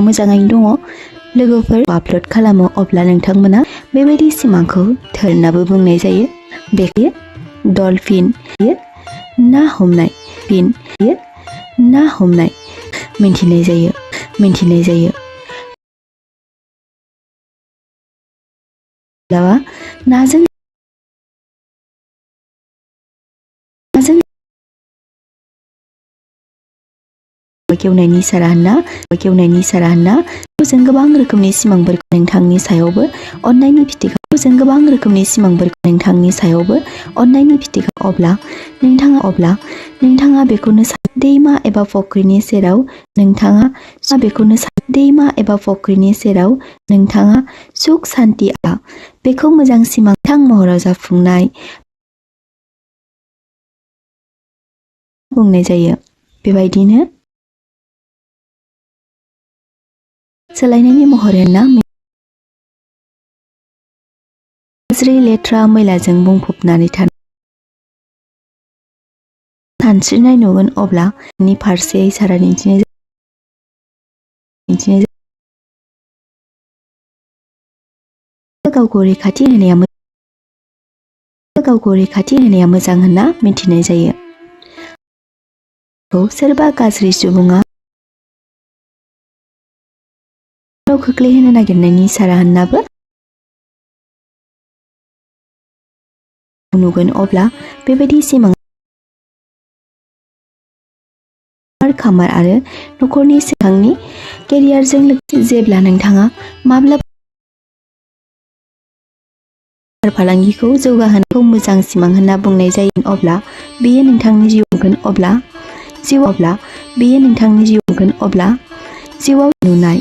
मोजाङैनो दङ लोगोफोर आपल'ड खालामो अब्ला नोंथांमोना बेबायदि सिमांखौ धोरनाबो बुंनाय जायो। बेखौ डलफिन ना हमनाय फिन ना हमनाय मिन्थिनाय जायो। नाजों खेवनायनि सारा होनना जों गोबां रोखोमनि सिमांफोरखौ नोंथांनि सायावबो अन्नायनि फिथिखा अब्ला नोंथाङा बेखौनो दैमा एबा फुख्रिनि सेराव नोंथाङा सुख सान्तिआ बेखौ मोजां सिमां महराव जाफुंनाय बुंनाय जायो। बेबायदिनो सोलायनायनि महर होनना गाज्रि लेथ्रा मैलाजों बुंफबनानै सानस्रिनाय नुगोन अब्ला नि फारसे इसारा दिन्थिनाय गावखौ रैखाथि होनाया मोजां होनना मिन्थिनाय जायो। सोरबा गाज्रि सुबुङा खोख्लैहोनो नागिरनायनि इसारा होननाबो नुगोन अब्ला बेबायदि सिमां खामार आरो नखरनि सिगांनि केरियारजों जेब्ला नोंथाङा माब्लाबा फालांगिखौ जौगाहोनायखौ मोजां सिमां होनना बुंनाय जायो अब्ला बेयो नोंथांनि जिउआव नुनाय